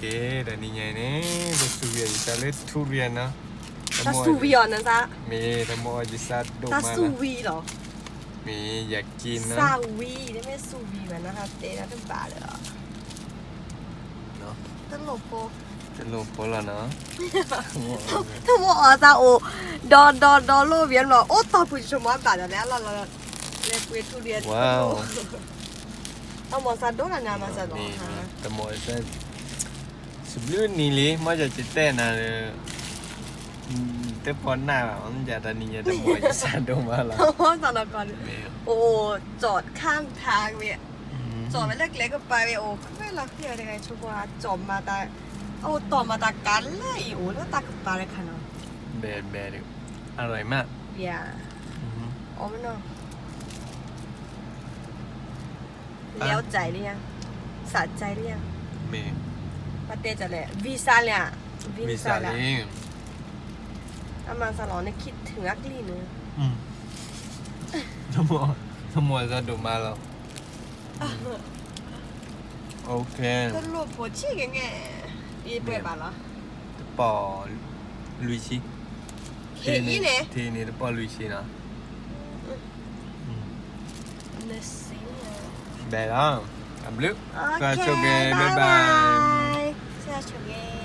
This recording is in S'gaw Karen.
ကဲ, တနံၤညါအံၤန့ၣ် ပစူးဝံၤအီၤယသးလၢ durian နီၤ. တၢ်စူးဝံၤအီၤနသး, မ့ၢ်တမီၢ်အီၤယသးဒိၣ်မးလီၤ. တၢ်စူးဝံၤလီၤ. မ့ၢ်ယက့ၤနီၤ. စူးဝံၤ, တမ့ၢ်စူးဝံၤဘၣ်နီၤ, ဟးတဲဒၣ်တဘၣ်ဒီး တလိၣ်ဖိ, တလိၣ်ဖိလီၤနီၤ. တမီၢ်အီၤသးအိၣ်, ဒီးဒီးဒီးလိၣ်ဝံၤလီၤ, အိၣ်တီၢ်ပူၤဆိကမိၣ်ဘၣ်ဒီး လဲၤအလီၢ်လီၤ, လဲၤပှ့ၤထူဒံး, တမီၢ်သးဒိၣ်လီၤနၤ, မၤစၢၤဒီး တမီၢ် စဘျုးနံၤလံ မ့ၢ်ယကတဲနၤဒီး, တပီနၢ်ဘၣ်, မ့ၢ်ယတနံၤညါတမီၢ်ယသးဒိၣ်မးလီၤ. အိၣ်, ကၠီၣ်ခၣ်ထါဝဲ, ကၠီၣ်ဝဲလၢကျဲကပၤဝဲ, အိၣ်ခွဲးလီၤခွဲးဝဲတဂၤဆိပှၤ, ကၠီၣ်မၤတၢ်, အိၣ်တီၢ်မၤတၢ်ကးလၢအံၤ အိၣ်လၢတၢ်ကပၤတခါနီၤ. ဘဲဘဲ, အရိမး, အီမနီၤ. แล้วใจหรือยัง สะใจหรือยัง, မ့ၢ်, ပတဲလဲၣ်, ဝံစါလဲၣ်, ဝံစါလဲၣ်, အမၤစၢၤလီၤန့ၣ် คิดถึง အကလံၢ်န့ၣ်, တမီၢ်စၢၤဒိၣ်မးလီၤ. တလိၣ်ဖိဆံးကဲန့ၣ်, ယပှဲၤဘၣ်လီၤ. တပီၢ်လွံၢ်ဆံ, ထံန့ၣ်, ထံန့ၣ်တပီၢ်လွံၢ်ဆံနီၤ. ဘဲလီၤ, အဘျုး, ကဆိၣ်ဂ့ၤ, bye bye, ဆိၣ်ဂ့ၤ.